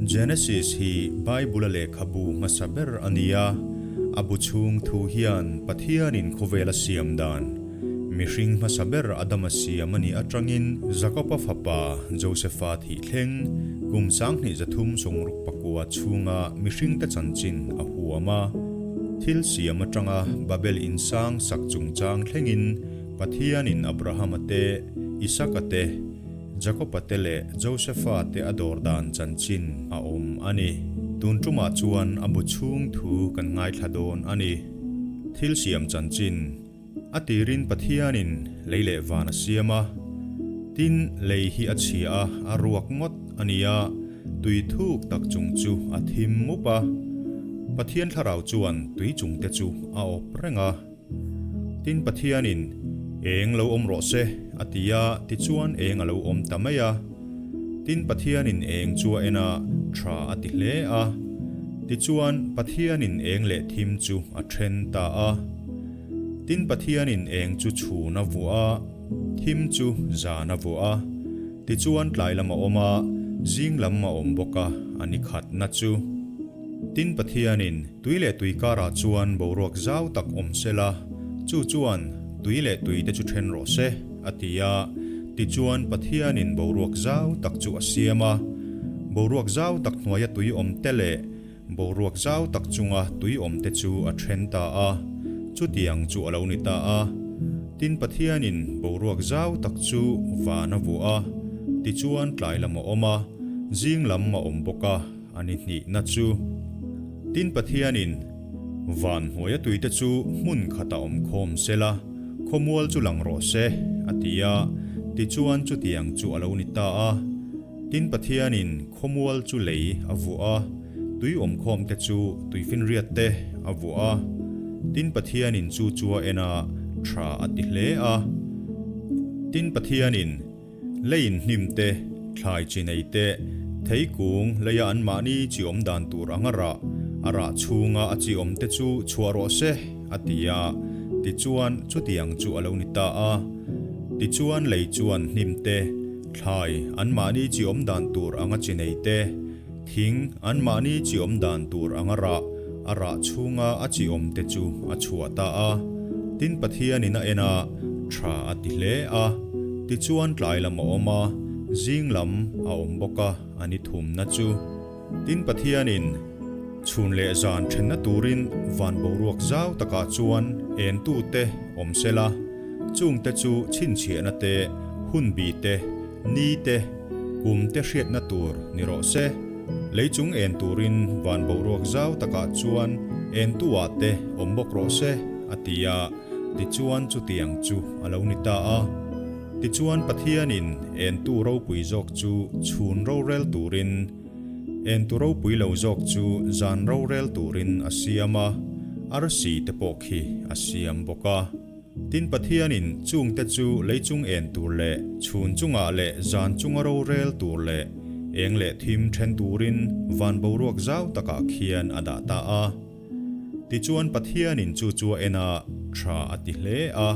Genesis hi Bible-a lehkhabu hmasa ber a ni a, a bu chhung thu hian Pathianin khawvel a siam dan, mihring hmasa ber Adama siam a nih atangin Jakoba fapa Josefa thih thleng kum 2369 chhunga mihringte chanchin a huam a. Thil siam atanga Babel insang sak chungchang thlengin Pathianin Abrahama te, Isaka te, Jakoba te leh Josefa te a dawr dan chanchin a awm a ni. Tun tumah chuan a bu chhung thu kan ngaithla dawn a ni. Thil siam chanchin, A tirin Pathianin lei leh van a siam a. Tin, lei hi a chhia a, a ruak ngawt a ni a, tui thuk tak chung chu a thim mup a. Pathian thlarau chuan tui chungte chu a awp reng a. Tin Pathianin, Eng lo awm rawh se, a ti a, tichuan eng a lo awm ta mai a. Tin Pathianin eng chu a en a, tha a ti hle a. Tichuan Pathianin eng leh thim chu a then ta a. Tin Pathianin eng chu chhun a vuah a, thim chu zan a vuah a. Tichuan tlai lam a awm a, zing lam a awm bawk a, a ni khatna chu. Tin Pathianin Tui leh tui karah chuan boruak zau tak awm se la, chu chuan tui leh tui te chu then rawh se, a ti a. Tichuan Pathianin boruak zau tak chu a siam a. Boruak zau tak hnuaia tui awm te leh boruak zau tak chunga tui awm te chu a then ta a. Chutiang chu a lo ni ta a. Tin Pathianin boruak zau tak chu van a vuah a, tichuan tlai lam a awm a, zing lam a awm bawk a. A ni hnihna chu, Tin Pathianin van hnuaia tuite chu hmun khatah awm khawm se la, khawmual chu lang rawh se, a ti a. Tichuan chutiang chu a lo ni ta a. Tin Pathianin khawmual chu lei a vuah a, tui awm khawmte chu tuifinriat te a vuah a. Tin Pathianin chu chu a en a, tha a ti hle a. Tin Pathianin Leiin hnim te, thlai chi nei te, thei kung leia anmahni chi awm dan tur anga rah, a rah chhunga a chi awm te chu chhuah rawh se, a ti a. Tichuan, chutiang chu a lo ni ta a. Tichuan lei chuan hnim te, thlai anmahni chi awm dan tur anga chi nei te, thing anmahni chi awm dan tur anga rah, a rah chhunga a chi awm te chu a chhuah ta a. Tin Pathianin a en a, tha a ti hle a. Tichuan tlai lam a awm a, zing lam a awm bawk a, a ni thumna chu. Tin Pathianin chhun leh zan thenna turin van boruak zau takah chuan entute awm se la, chungte chu chhinchhiahna te, hunbi te, ni te, kum te hriatna tur ni rawh se. Lei chung en turin van boruak zau takah chuan entu-ah te awm bawk rawh se, a ti a. Tichuan chutiang chu a lo ni ta a. Tichuan Pathianin entu ropui zawk chu chhun rorel turin, entu ropui lo zawk chu zan rorel turin a siam a, arsi te pawh khi a siam bawk a. Tin Pathianin chungte chu lei chung en tur leh chhun chungah leh zan chunga rorel tur leh eng leh thim then turin van boruak zau takah khian a dah ta a. Tichuan Pathianin chu chu a en a, tha a ti hle a.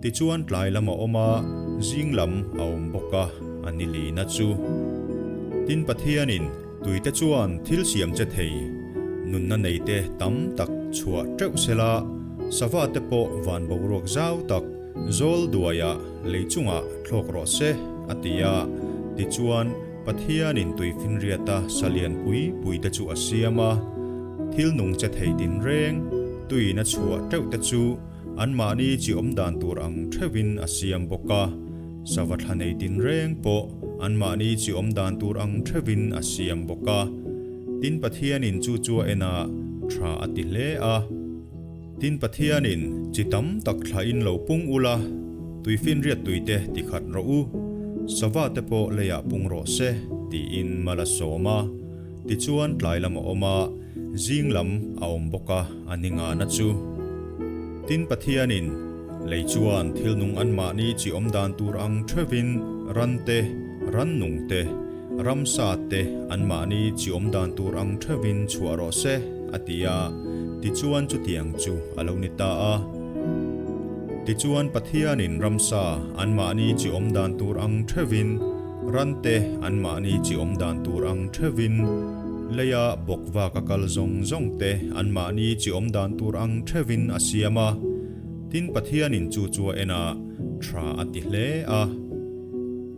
Tichuan tlai lam a awm a, zing lam a awm bawk a, a ni lina chu. Tin Pathianin Tuite chuan thil siam che thei, nunna neite tam tak chhuah teuh sela, sava te pawh van boruak zau tak zawl duaiah lei chungah thlawk rawh se, a ti a. Tichuan, Pathianin tui finriata salian pui pui te chu a siam a, thil nung che thei tinreng, tuiin a chhuah teuh te chu anmahni chi awm dan tur ang theuhin a siam bawk a. Sava thla nei tinreng pawh anmahni chi awm dan tur ang theuhin a siam bawk a. Tin Pathianin chu chu a en a, tha a ti hle a. Tin Pathianin chi tam tak thlain lo pung ula, tuifinriat tuite ti khat rawh u, sava te pawh leiah pung rawh se, tiin mal a sawm a. Tichuan tlai lam a awm a, zing lam a awm bawk a, a ni ngana chu. Tin Pathianin Lei chuan thil nung anmahni chi awm dan tur ang theuhin ran te, rannung te, ramsa te anmahni chi awm dan tur ang theuhin chhuah rawh se, a ti a. Tichuan chutiang chu a lo ni ta a. Tichuan Pathianin ramsa anmahni chi awm dan tur ang theuhin. Rante anmahni chi awm dan tur ang theuhin, leia bawkvak a kal zawng zawng te anmahni chi awm dan tur ang theuhin a siam a. Tin Pathianin chu chu a en a, tha a ti hle a.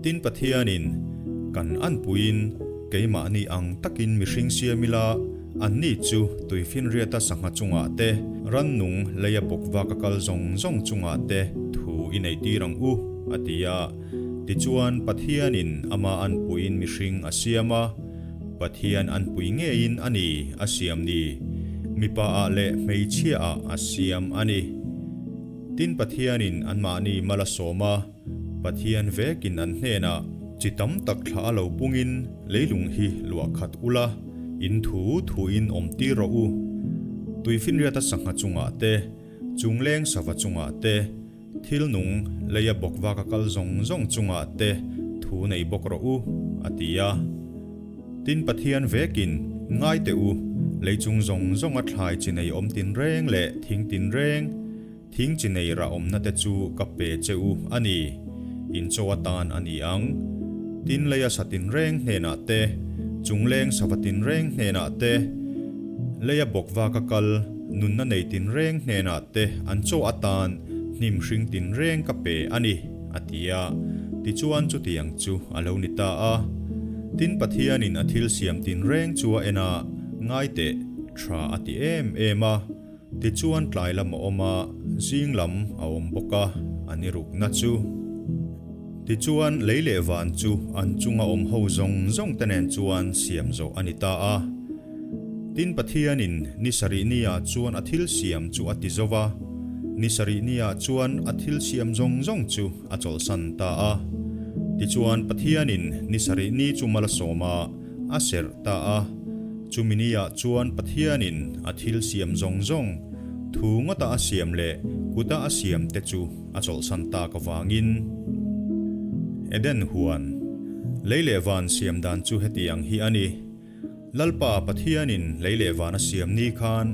Tin Pathianin, Kan anpuiin keimahni ang takin mihring siam ila, anni chu tuifinriata sangha chungah te, rannung leia bawkvak a kal zawng zawng chungah te thu i neihtir ang u, a ti a. Tichuan Pathianin ama anpuiin mihring a siam a, Pathian anpui ngeiin a ni a siam ni, mipaah leh hmeichhiaah a siam a ni. Tin Pathianin anmahni mal a sawm a, Pathian vekin an hnenah, Chi tam tak thla a lo pungin leilung hi luah khat ula, in thu thuin awm tir rawh u. Tuifinriata sangha chungah te, chungleng sava chungah te, thil nung leia bawkvak a kal zawng zawng chungah te thu nei bawk rawh u, a ti a. Tin Pathian vekin, Ngai teh u, lei chung zawng zawnga thlai chi nei awm tinreng leh thing tinreng, Thing chi nei rah awmna te chu ka pe che u a ni, in chaw atan a ni ang. Tin leia sa tinreng hnenah te, chungleng sava tinreng hnenah te, leia bawkva ka kal nunna nei tinreng hnenah te an chaw atan hnim hring tinreng ka pe a ni, a ti a. Tichuan chutiang chu a lo ni ta a. Tin Pathianin a thil siam tinreng chu a en a, ngai teh, tha a ti em em a. Tichuan tlai lam a awm a, zing lam a awm bawk a, an i rukna chu. Tichuan lei leh van chu an chunga awm ho zawng zawng te nen chuan siam zawh a ni ta a. Tin Pathianin ni sarih niah chuan a thil siam chu a ti zo va, ni sarih niah chuan a thil siam zawng zawng chu a chawlhsan ta a. Tichuan Pathianin ni sarih ni chu mal a sawm a, a serh ta a. Chumi niah chuan Pathianin a thil siam zawng zawng, thu ngawta a siam leh kuta a siam te chu a chawlhsan tak avangin. Eden huan, lei leh van siam dan chu heti ang hi a ni. Lalpa Pathianin lei leh van a siam ni khan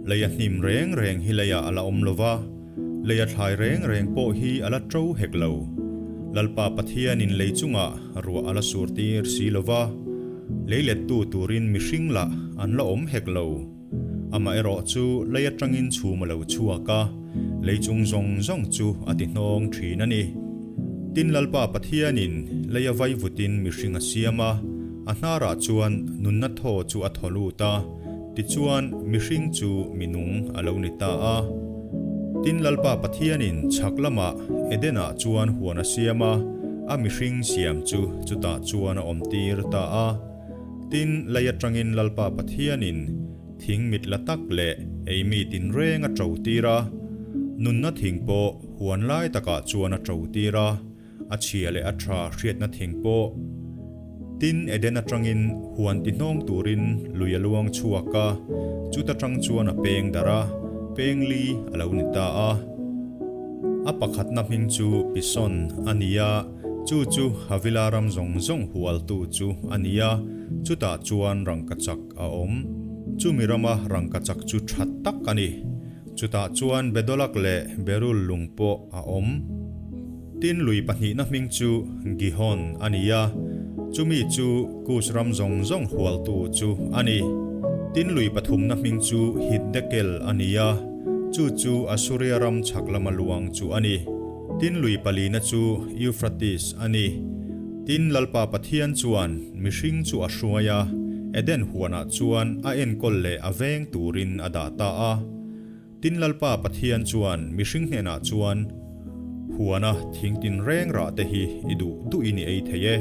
lei a hnim reng reng hi leiah a la awm lo va, lei a thlai reng reng pawh hi a la ṭo hek lo. Lalpa Pathianin lei chungah ruah a la sur tir si lo va, lei lettu turin mihring lah an la awm hek lo. Amaherawh chu lei atangin chhum a lo chhuak a, lei chung zawng zawng chu a ti hnawng thin a ni. Tin Lalpa Pathianin lei a vaivutin mihring a siam a, a hnarah chuan nunna thaw chu a thaw lut a, Tichuan, mihring chu mi nung a lo ni ta a. Tin, Lalpa Pathianin chhak lamah Edenah chuan huan a siam a, a mihring siam chu chutah chuan a awmtir ta a. Tin, lei atangin Lalpa Pathianin thing mit la tak leh ei mi tinreng a ṭo tir a, nunna thing pawh huan lai takah chuan a ṭo tir a. A chhia leh a tha hriatna thing pawh. Tin, Eden atangin huan ti hnawng turin lui a luang chhuak a, chuta tang chuan a peng darh a, peng li a lo ni ta a. A pakhatna hming chu Pison a ni a, chu chu Havila ram zawng zawng hualtu chu a ni a, chutah chuan rangkachak a awm. Chumi rama rangkachak chu tha tak a ni. Chutah chuan Bedolak leh Berul lung pawh a awm. Tin lui pahnihna hming chu Gihon a ni a, chumi chu Kush ram zawng zawng hualtu chu a ni. Tin lui pathumna hming chu Hiddekel a ni a, chu chu Assuria ram chhak lama luang chu a ni. Tin lui palina chu Euphrates a ni. Tin Lalpa Pathian chuan mihring chu a hruai a, Eden huanah chuan a enkawl leh a veng turin a dah ta a. Tin Lalpa Pathian chuan mihring hnenah chuan, Huana thing tinreng rah te hi i duh duhin i ei thei e,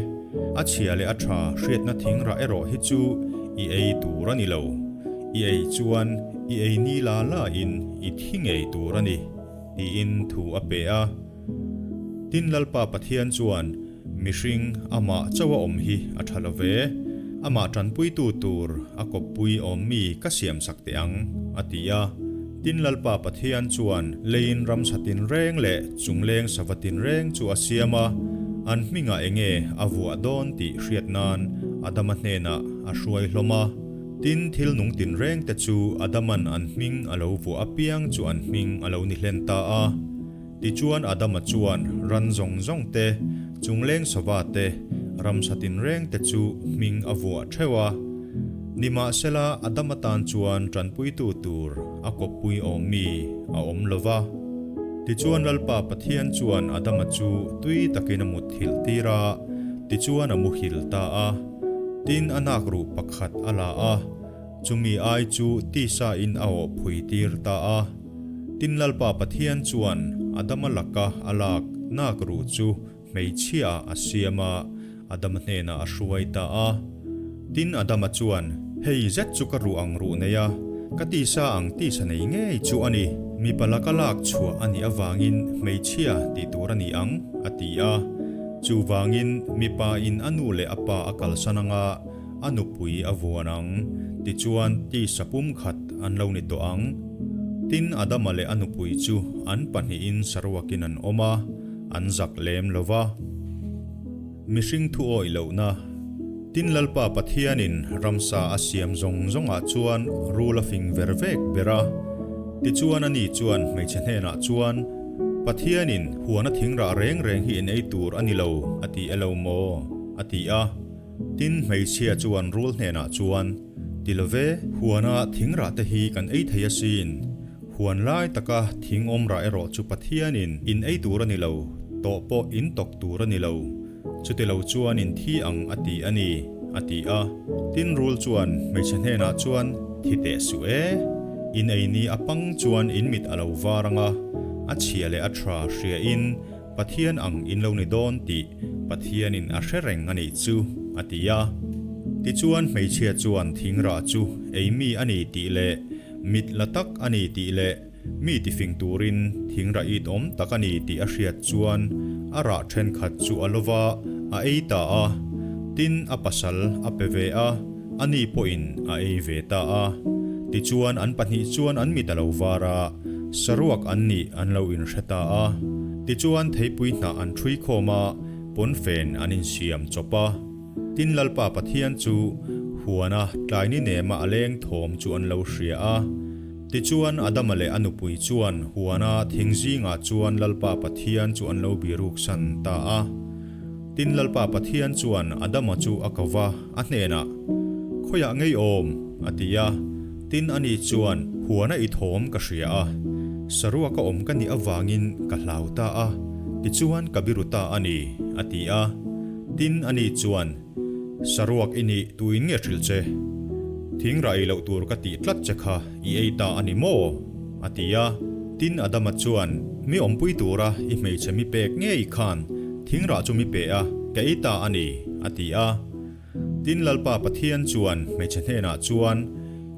a chhia leh a tha hriatna thing rah erawh hi chu i ei tur a ni lo, i ei chuan i ei ni la la in i thi ngei tur a ni, tiin thu a pe a. Tin Lalpa Pathian chuan Mihring amah chauh a awm hi a tha lo ve, amah tanpuitu tur a kawppui awm mi ka siam sak teh ang, a ti a. Tin Lalpa Pathian chuan leiin ramsa tinreng leh chungleng sava tinreng chu a siam a, an hmingah enge a vuah dawn tih hriat nan Adama hnenah a hruai hlawm a. Tin thil nung tinreng te chu Adaman an hming a lo vuah apiang chu an hming a lo ni hlen ta a. Tichuan Adama chuan ran zawng zawng te, chungleng sava te, Ramsa tinrengte chu hming a vuah theuh a. Nimahsela, Adama tan chuan tanpuitu tur a kawppui awm mi a awm lo va. Tichuan Lalpa Pathian chuan Adama chu tui takin a mutthilh tir a, tichuan a muhil ta a. Tin, a nakruh pakhat a la a. Chumi ai chu tisa in a awh phui tir ta a. Tin Lalpa Pathian chuan Adama laka a lak nak ruh chu hmeichhia a siam a, Adama hnenah a hruai ta a. Tin Adama chuan, Hei zet chu ka ruh ang ruh nei a, ka tisa ang tisa nei ngei chu a ni. Mipa laka lak chhuah a nih avangin hmeichhia tih tur a ni ang, a ti a. Chuvangin mipa in a nu leh a pa a kalsan anga, A nupui a vuan ang, tichuan tisa pumkhat an lo ni tawh ang. Tin, Adama leh a nupui chu an pahnihin saruakin an awm a, an zak lem lo va. Mihring thu awih lohna. Tin, Lalpa Pathianin ramsa a siam zawng zawngah chuan rul a fing ver vek ber a. Tichuan ani chuan hmeichhe hnenah chuan, Pathianin huana thingrah reng reng hi in ei tur a ni lo, a ti elo maw? a ti a. Tin, hmeichhia chuan rul hnenah chuan, Ti lo ve, huana thing rah te hi kan ei thei asin. Huan lai taka thing awm rah erawh chu Pathianin in ei tur a ni lo, tawh pawh in tawk tur a ni lo. Chuti lo chuan in thi ang a ti a ni, a ti a. Tin, rul chuan hmeichhe hnenah chuan, Thi teh suh e. In ei ni a pang chuan in mit a lo var ang a, a chhia leh a tha hriain Pathian ang in lo ni dawn tih Pathianin a hre reng a nih chu, a ti a. Tichuan hmeichhia chuan thingrah chu ei mi a ni tih leh mit la tak a ni tih leh mi tifing turin thingrah it awm tak a ni tih a hriat chuan a rah thenkhat chu a lova a ei ta a. Tin, a pasal a pe ve a, ani pawhin a ei ve ta a. Tichuan an pahnih chuan an mit a lo var a. Saruak an nih an lo inhre ta a. Tichuan theipui hnah an ṭhui khawm a, pawnfen an insiam chawp a. Tin Lalpa Pathian chu huana tlaini nema a leng thawm chu an lo hria a. Tichuan Adama leh a nupui chuan huana thing zingah chuan Lalpa Pathian chu an lo biruksan ta a. Tin Lalpa Pathian chuan Adama chu a ko va, a hnenah, Khawiah ngei awm? a ti a. Tin ani chuan, Huana i thawm ka hria a, saruaka awm ka nih avangin ka hlau ta a, tichuan ka biru ta a ni, a ti a. Tin ani chuan, Saruak i nih tuin nge hrilh che? Thingrah ei loh tur ka tih tlat che kha i ei ta a ni maw? a ti a. Tin Adama chuan, Mi awmpui tura i hmeichhe mi pek ngei khan thingrah chu mi pe a, ka ei ta a ni, a ti a. Tin Lalpa Pathian chuan hmeichhe hnenah chuan,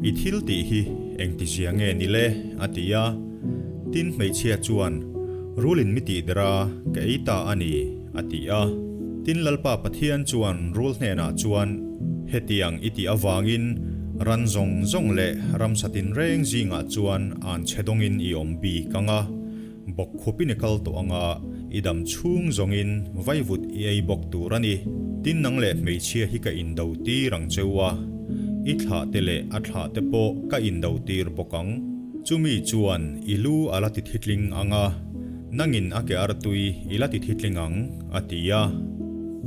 I thil tih hi engtizia nge ni le? a ti a. Tin hmeichhia chuan, Rulin mi tih der a, ka ei ta a ni, a ti a. Tin Lalpa Pathian chuan rul hnenah chuan, Hetiang i tih avangin ran zawng zawng leh ramsa tinreng zingah chuan anchhe dawngin i awm bik ang a. Bawk khupin i kal tawh anga i dam chhung zawngin vaivut i ei bawk tur a ni. Tin nang leh hmeichhia hi ka indo tir ang cheu a, i thlah te leh a thlah te pawh ka indo tir bawk ang. Chumi chuan i lu a la ti thitling ang a, nangin a ke artui i la ti thitling ang, a ti a.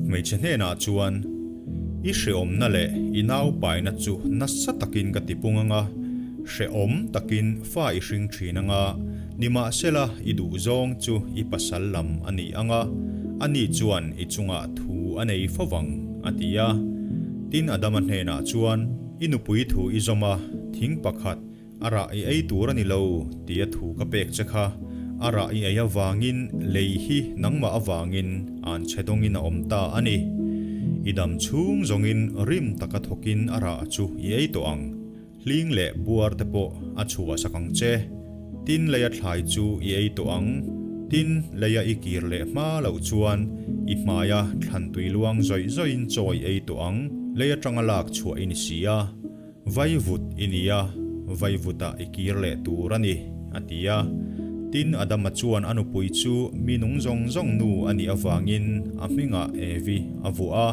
Hmeichhe hnenah chuan, I hrehawmna leh i naupaina chu nasa takin ka tipung ang a, hrehawm takin fa i hring thin ang a, nimahsela i duhzawng chu i pasal lam a ni ang a, ani chuan i chungah thu a nei fo vang, a ti a. Tin, Adama hnenah chuan, I nupui thu i zawm a, thing pakhat, A rah i ei tur a ni lo tia thu ka pek che kha, a rah i ei avangin lei hi nangmah avangin an chhe dawngin a awm ta a ni. I dam chhung zawngin rim taka thawkin a rah chu i ei tawh ang. Hling leh buar te pawh a chhuah sak ang che. Tin leia thlai chu i ei tawh ang. Tin leia i kir leh hma loh chuan i hmaia thlan tui luang zawih zawihin chaw i ei tawh ang. Lei atanga lak chhuah i ni si a. Vaivut i ni a, vaivutah i kir leh tur a ni, a ti a. Tin, Adama chuan a nupui chu mi nung zawng zawng nu a nih avangin a hmingah Evi a vuah a.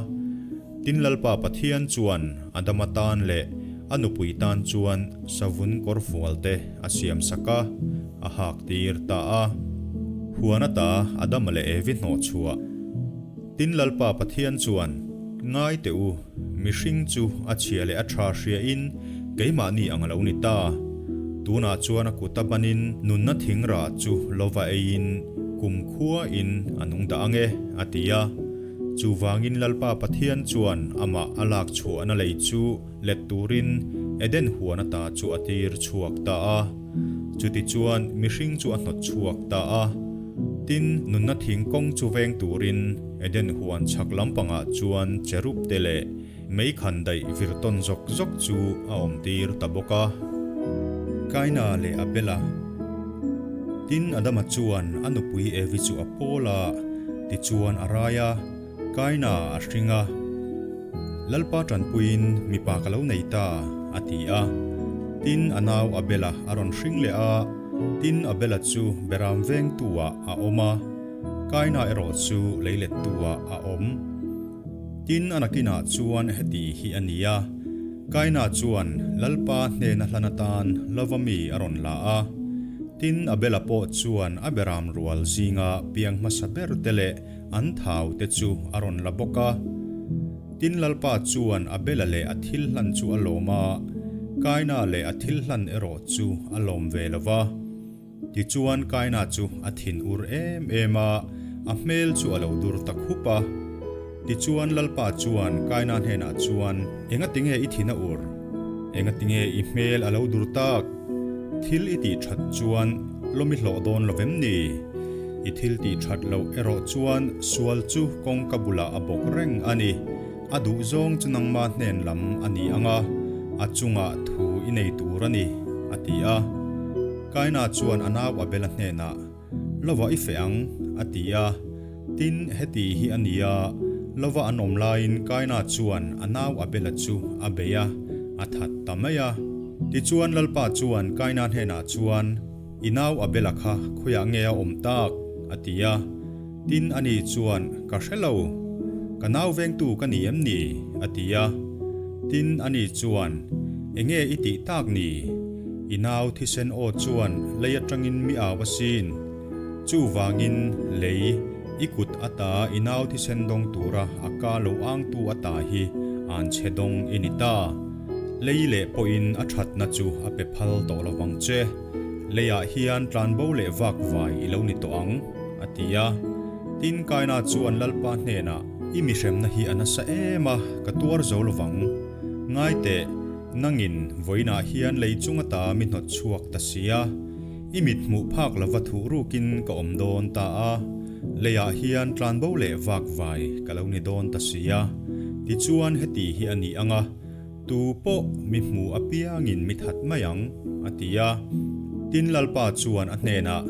Tin, Lalpa Pathian chuan Adama tan leh a nupui tan chuan savun kawrfual te a siam sak a, a hak tir ta a. Huan ata Adama leh Evi hnawhchhuah. Tin, Lalpa Pathian chuan. Ngai teh u, mihring chu a chhia leh a tha hriain keimahni ang a lo ni ta. Tunah chuan a kut a banin nunna thing rah chu lo va eiin kumkhuain a nung dah ang e, a ti a. Chuvangin Lalpa Pathian chuan amah a lak chhuahna lei chu let turin Eden huan ata chu a tir chhuak ta a. Chutichuan mihring chu a hnawt chhuak ta a. Tin, nunna thing kawng chu veng turin Eden huan chhak lampangah chuan cherub te leh mei khan daih vir tawn zawk zawk chu a awm tir ta bawk a. Kaina leh Abela. Tin, Adama chuan a nupui Evi chu a pawl a, tichuan a rai a, Kaina a hring a. Lalpa tanpuiin mipa ka lo nei ta, a ti a. Tin, a nau Abela a rawn hring leh a, tin Abela chu Beram vengtu-ah a awm a. Kaina erawh chu leilettu-ah a awm. Tin, a nakinah chuan heti hi a ni a, Kaina chuan Lalpa hnena hlan atan lova mi a rawn la a. Tin, Abela pawh chuan a beram rual zinga piang hmasa ber te leh an thau te chu a rawn la bawk a. Tin, Lalpa chuan Abela leh a thil hlan chu a lawm a, Kaina leh a thil hlan erawh chu a lawm ve lo va. Tichuan Kaina chu a thin ur em em a, a hmel chu a lo dur ta khup a. Tichuan Lalpa chuan Kaina hnenah chuan, Engatinge i thin a ur? Engatinge i hmel a lo dur tak? Thil i tih that chuan lawm i hlawh dawn lo vem ni? I thil tih that loh erawh chuan sual chu kawngka bulah a bawk reng a ni. A duhzawng chu nangma hnen lam a ni ang a, a chungah thu i nei tur a ni, a ti a. Kaina chuan a nau Abela hnenah, Lova i feh ang, a ti a. Tin, heti hi a ni a, lova an awm laiin Kaina chuan a nau Abela chu a bei a, a that ta mai a. Tichuan Lalpa chuan Kaina hnenah chuan, I nau Abela kha khawiah nge a awm tak? a ti a. Tin, ani chuan, Ka hre lo. Ka nau vengtu ka ni em ni? a ti a. Tin, ani chuan, Enge i tih tak ni? I nau thisen aw chuan lei atangin mi au asin. Chuvangin, lei, i kut ata i nau thisen dawng tura a ka lo angtu ata hi an chhe dawng i ni ta. Lei leh pawhin a thatna chu a pe phal tawh lo vang che. Leiah hian tlanbo leh vak vai i lo ni tawh ang, a ti a. Tin, Kaina chuan Lalpa hnenah, I mi hremna hi a nasa em a, ka tuar zo lo vang. Ngai teh, nangin vawiinah hian lei chung ata mi hnawt chhuak ta si a, i mit hmuh phak lova thuh rukin ka awm dawn ta a, leiah hian tlanbo leh vak vai ka lo ni dawn ta si a. Tichuan heti hi a ni ang a. Tu pawh mi hmu apiangin mi that mai ang, a ti a. Tin Lalpa chuan a hnenah,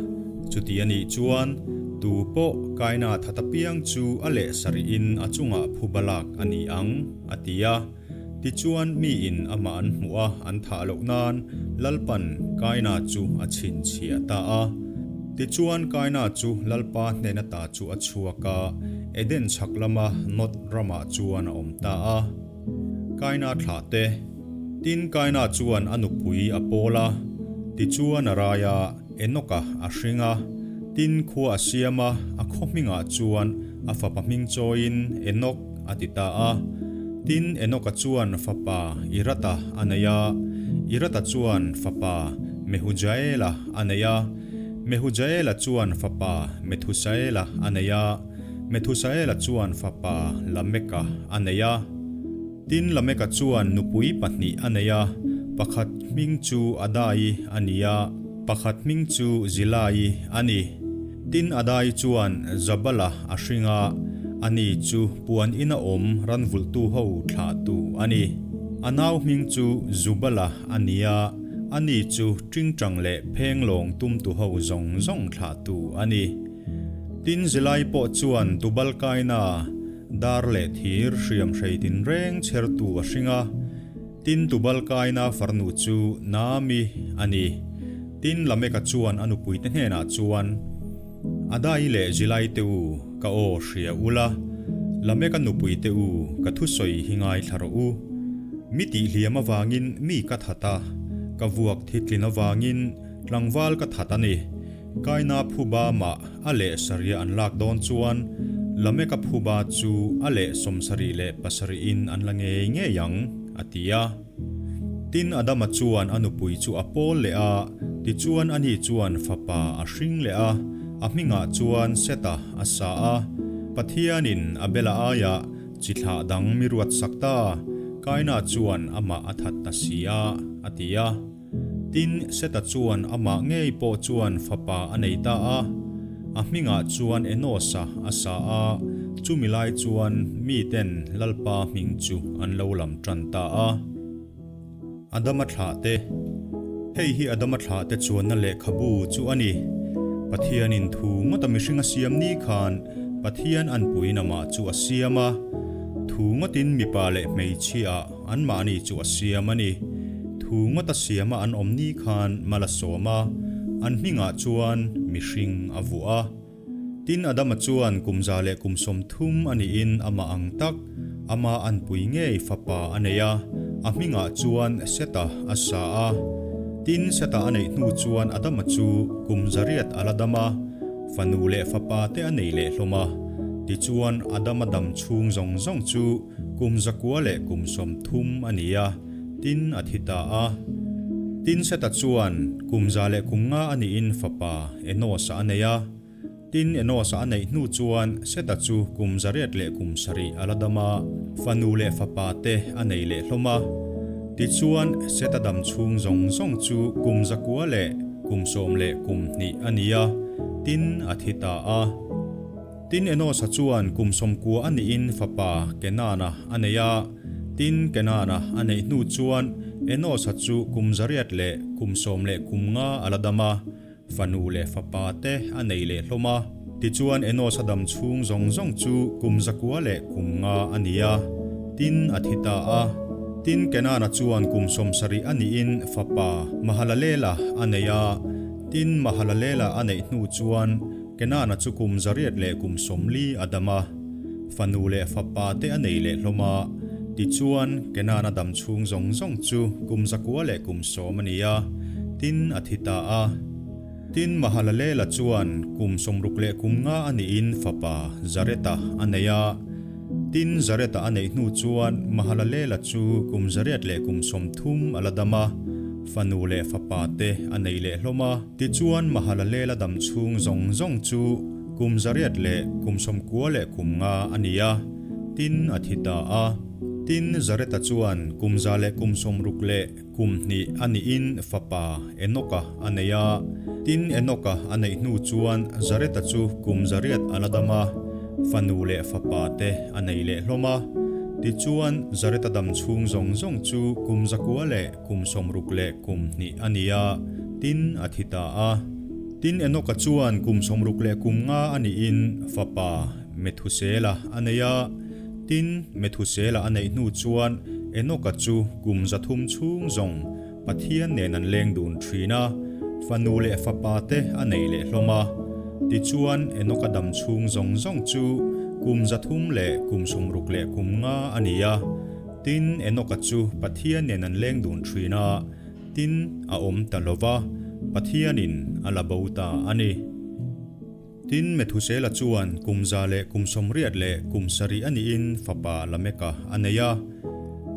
Chuti a nih chuan, tu pawh Kaina that apiang chu a leh sarihin a chungah phuba lak a ni ang, a ti a. Tichuan miin amah an hmuh a an thah loh nan Lalpan Kaina chu a chhinchhiah ta a. Tichuan Kaina chu Lalpa hnen ata chu a chhuak a, Eden chhak lama Nod ramah chuan a awm ta a. Kaina thlah te. Tin, Kaina chuan a nupui a pawl a, tichuan a rai a, Enoka a hring a. Tin, khua a siam a, a khaw hmingah chuan a fapa hming chawiin Enok a ti ta a. Tin, Enoka chuan fapa Irata a nei a, Irata chuan fapa Mehujaela a nei a, Mehujaela chuan fapa Methusaela a nei a. Methusaela chuan fapa Lameka a nei a. Tin, Lameka chuan nupui pahnih a nei a, pakhat hming chu Adai a ni a, pakhat hming chu Zilai a ni. Tin, Adai chuan Jabala a hring a, ani chu puan ina awm ranvulhtu ho thlahtu a ni. A nau hming chu Jubala a ni a, ani chu tingtang leh phenglawng tumtu ho zawng zawng thlahtu a ni. Tin zilai pawh chuan Tubal Kaina dar leh thir hriam hrei tinreng chhertu a hring a. Tin Tubal Kaina farnu chu Naami a ni. Tin Lameka chuan a nupuite hnenah chuan, Adai leh Zilai te u, ka aw hria ula, Lameka nupuite u, ka thusawi hi ngaithla rawh u. Mi tihhliam avangin mi ka that a, ka vuak thitlin avangin tlangval ka that a ni. Kaina phuba mah a leh saria an lak dawn chuan. Lameka phuba chu a leh 77in an la ngei ngei ang, a ti a. Tin, Adama chuan a nupui chu a pawl leh a, tichuan ani chuan fapa a hring leh a, a hmingah chuan Seta a sa a. Pathianin Abela aiah chi thlah dang mi ruat sak ta, Kaina chuan amah a that ta si a, a ti a. Tin, Seta chuan amah ngei pawh chuan fapa a nei ta a, a hmingah chuan Enosa a sa a, chumi lai chuan miten Lalpa hming chu an lo lam tan ta a. Adama thlahte Hei hi Adama thlahte chuanna lehkhabu chu a ni. Pathianin thu ngawta mihring a siam ni khan Pathian anpuiin amah chu a siam a, thu ngawtin mipa leh hmeichhia Anmahni chu a siam a ni. Thu ngawta siama an awm ni khan mal a sawm a, an hmingah chuan mihring a vuah a. Tin, Adama chuan kum 130 a niin amah ang tak, ama anpui ngei fapa a nei a, a hmingah chuan Seta a sa a. Tin, Seta a neih hnu chuan Adama chu kum 800 a la dam a, fanu leh fapa te a nei leh hlawm a. Tichuan, Adama dam chhung zawng zawng chu Kum 930 a ni a, tin a thi ta a. Tin Seta chuan kum 105 a niin fapa Enosa a nei a. Tin Enosa a neih hnu chuan Seta chu kum 807 a la dam a, fanu leh fapa te a nei leh hlawm a. Tichuan Seta dam chhung zawng zawng chu kum 912 a ni a, tin a thi ta a. Tin Enosa chuan kum 90 a nihin fapa Kenana a nei a. Tin Kenana a neih hnu chuan Enosa chu kum 815 a la dam a, fanu leh fapa te a nei leh hlawm a. Tichuan Enosa dam chhung zawng zawng chu kum 905 a ni a, tin a thi ta a. Tin Kenana chuan kum 70 a nihin fapa Mahalalela a nei a. Tin Mahalalela a neih hnu chuan Kenana chu kum 840 a dam a, fanu leh fapa te a nei leh hlawm a. Tichuan, Kenana dam chhung zawng zawng chu kum 910 a ni a, tin a thi ta a. Tin, Mahalalela chuan kum 65 a niin fapa Zareta a nei a. Tin, Zareta a neih hnu chuan Mahalalela chu kum 830 a la dam a, fanu leh fapa te a nei leh hlawm a. Tichuan Mahalalela dam chhung zawng zawng chu kum 895 a ni a, tin a thi ta a. Tin, Zareta chuan kum 162 a nihin fapa Enoka a nei a. Tin, Enoka a neih hnu chuan Zareta chu kum 800 a la dam a, fanu leh fapa te a nei leh hlawm a. Tichuan, Zareta dam chhung zawng zawng chu kum 962 a ni a, tin a thi ta a. Tin Enoka chuan kum 65 a niin fapa Methusela a nei a. Tin, Methusela a neih hnu chuan Enoka chu kum 300 chhung zawng Pathian nen an leng dun thin a, fanu leh fapa te a nei leh hlawm a. Tichuan, Enoka dam chhung zawng zawng chu kum 365 a ni a. Tin, Enoka chu Pathian nen an leng dun thin a, tin, a awm ta lo va, Pathianin a la bo ta a ni. Tin, Methusela chuan kum 187 a nihin fapa Lameka a nei a.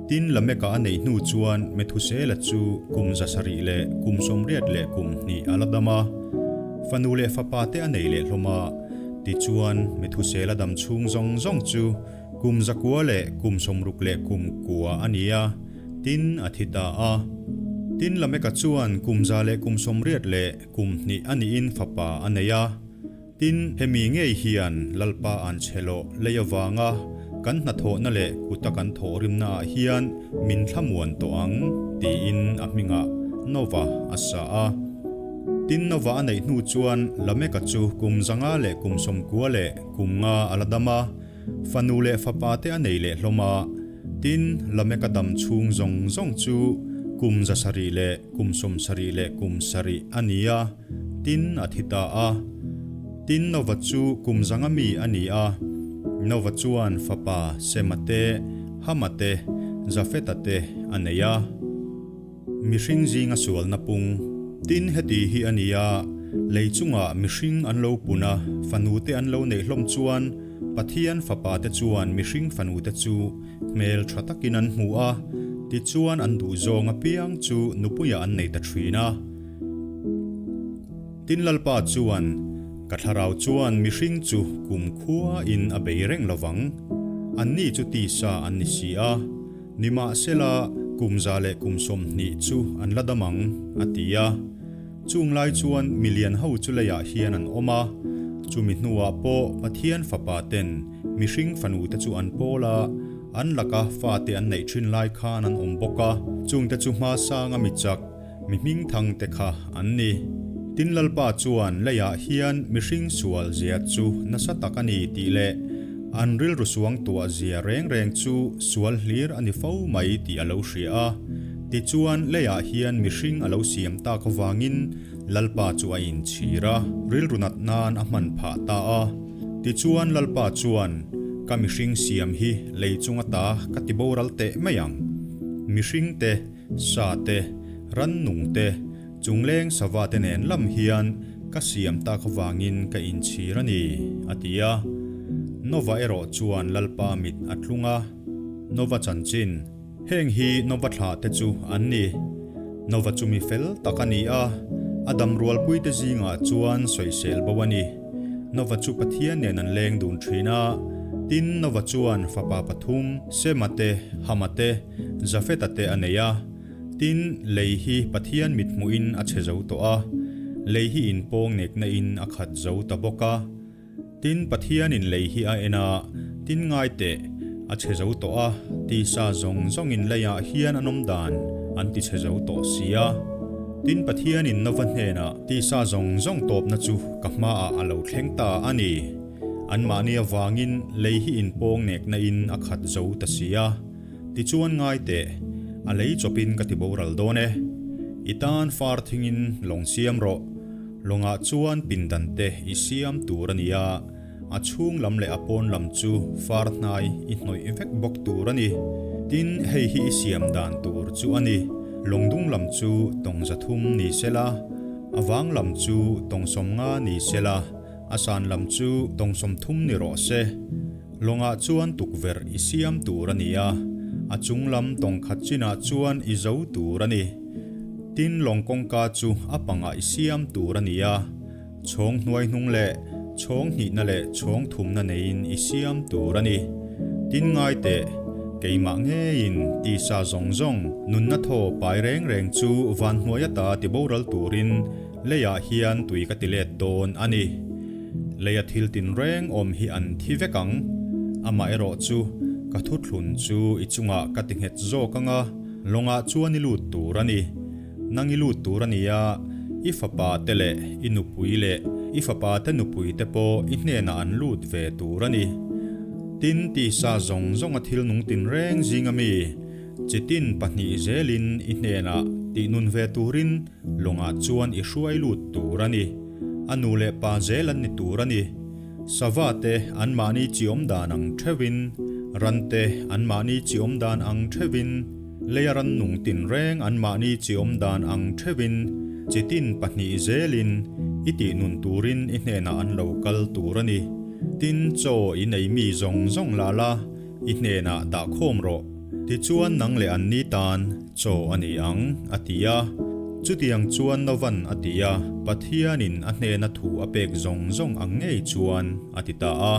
Tin, Lameka a neih hnu chuan Methusela chu kum 782 a la dam a, fanu leh fapa te a nei leh hlawm a. Tichuan, Methusela dam chhung zawng zawng chu Kum 969 a ni a, tin a thi ta a. Tin Lameka chuan kum 182 a niin fapa a nei a. Tin, hemi ngei hian Lalpa an chhe loh lei avanga kan hnathawhna leh kuta kan thawhrimna ah hian min thlamuan tawh ang tiin a hmingah Nova a sa a. Tin Nova a neih hnu chuan Lameka chu kum 595 a la dam a. Fanu leh fapa te a nei leh hlawm a, tin, Lameka dam chhung zawng zawng chu kum 777 a ni a, tin, a thi ta a. Tin, Nova chu kum 100 mi a ni a, Nova chuan fapa Sema te, Hama te, Jafeta te a nei a. Mihring zinga sualna pung. Tin, heti hi a ni a, lei chungah mihring an lo pun a, fanute an lo neih hlawm chuan, Pathian fapate chuan mihring fanute chu hmel tha takin an hmu a, tichuan an duhzawng apiang chu nupuiah an nei ta thin a. Tin Lalpa chuan, Ka thlarau chuan mihring chu kum khuain a bei reng lovang, anni chu tisa an ni si a, nimahsela kum za leh kum 20 chu an la dam ang, a ti a. Chung lai chuan milian ho chu leiah hian an awm a, chumi hnuah pawh Pathian fapa ten mihring fanu te chu an pawl a, an laka fate an neih thin lai khan an awm bawk a, chungte chu hma sanga mi chak, mi hmingthang te kha an ni. Tin Lalpa chuan leiah hian mihring sual zia chu nasa tak a ni tih leh an rilru suang tuah zia reng reng chu sual hlir a ni fo mai tih a lo hria a. Tichuan leiah hian mihring a lo siam tak avangin Lalpa chu a inchhir a, rilru nat nan a hman phah ta a. Tichuan Lalpa chuan, Ka mihring siam hi lei chung ata ka ti boral teh mai ang. Mihring te, sa te, rannung te, chungleng sava te nen lam hian ka siam tak avangin ka inchhir a ni, a ti a. Nova erawh chuan Lalpa mit a tlung a, Nova chanchin, Heng hi Nova thlah te chu an ni. Nova chu mi fel tak a ni a, a dam rualpui te zingah chuan sawisel bo a ni. Nova chu Pathian nen an leng dun thin a, tin Nova chuan fapa pathum, Sema te, Hama te, Jafeta te a nei a. Tin, lei hi Pathian mithmuhin a chhe zo tawh a, lei hi inpawng nekna in a khat zo ta bawk a. Tin, Pathianin lei hi a en a, tin ngai teh, a chhe zo tawh a, tisa zawng zawngin leiah hian an awm dan an ti chhe zo tawh si a. Tin, Pathianin Nova hnenah, Tisa zawng zawng tawpna chu ka hmaah a lo thleng ta a ni. Anmahni avangin lei hi inpawng nekna in a khat zo ta si a. Tichuan ngai teh, a lei chawpin ka ti boral dawn e. I tan far thingin lawng siam rawh. Lawngah chuan pindan te i siam tur a ni a, a chhung lam leh a pawn lam chu far hnai i hnawih vek bawk tur a ni. Tin, hei hi i siam dan tur chu a ni, lawng dung lam chu tawng 300 ni sela, a vang lam chu tawng 50 ni sela, a san lam chu tawng 30 ni rawh se. Lawngah chuan tukverh i siam tur a ni a, a chung lam tawng khat chinah chuan i zo tur a ni. Tin, lawng kawngka chu a pangah i siam tur a ni a, chhawng hnuai hnung leh chhawng hnihna leh chhawng thumna neiin i siam tur a ni. Tin, ngai teh, keimah ngeiin tisa zawng zawng, nunna thaw pai reng reng chu van hnuai ata ti boral turin leiah hian tui ka ti let dawn a ni. Leia thil tinreng awm hi an thi vek ang. Amaherawh chu, ka thuthlun chu i chungah ka ti nghet zawk ang a, Lawngah chuan i lut tur a ni. Nang i lut tur a ni a, i fapa te leh i nupui leh i fapa te nupui te pawh i hnenah an lut ve tur a ni. Tin, tisa zawng zawnga thil nung tinreng zinga mi chi tin pahnih zelin i hnenah tihnun ve turin lawngah chuan i hruai lut tur a ni. A nu leh pa zel an ni tur a ni. Sava te anmahni chi awm dan ang theuhin, ran te anmahni chi awm dan ang theuhin, leia rannung tinreng anmahni chi awm dan ang theuhin, chi tin pahnih zelin i tihnun turin i hnenah an lo kal tur a ni. Tin, chaw i nei mi zawng zawng la la, i hnenah dah khawm rawh. Tichuan nang leh anni tan chaw a ni ang, a ti a. Chutiang chuan Novan a ti a, Pathianin a hnena thu a pek zawng zawng ang ngei chuan a ti ta a.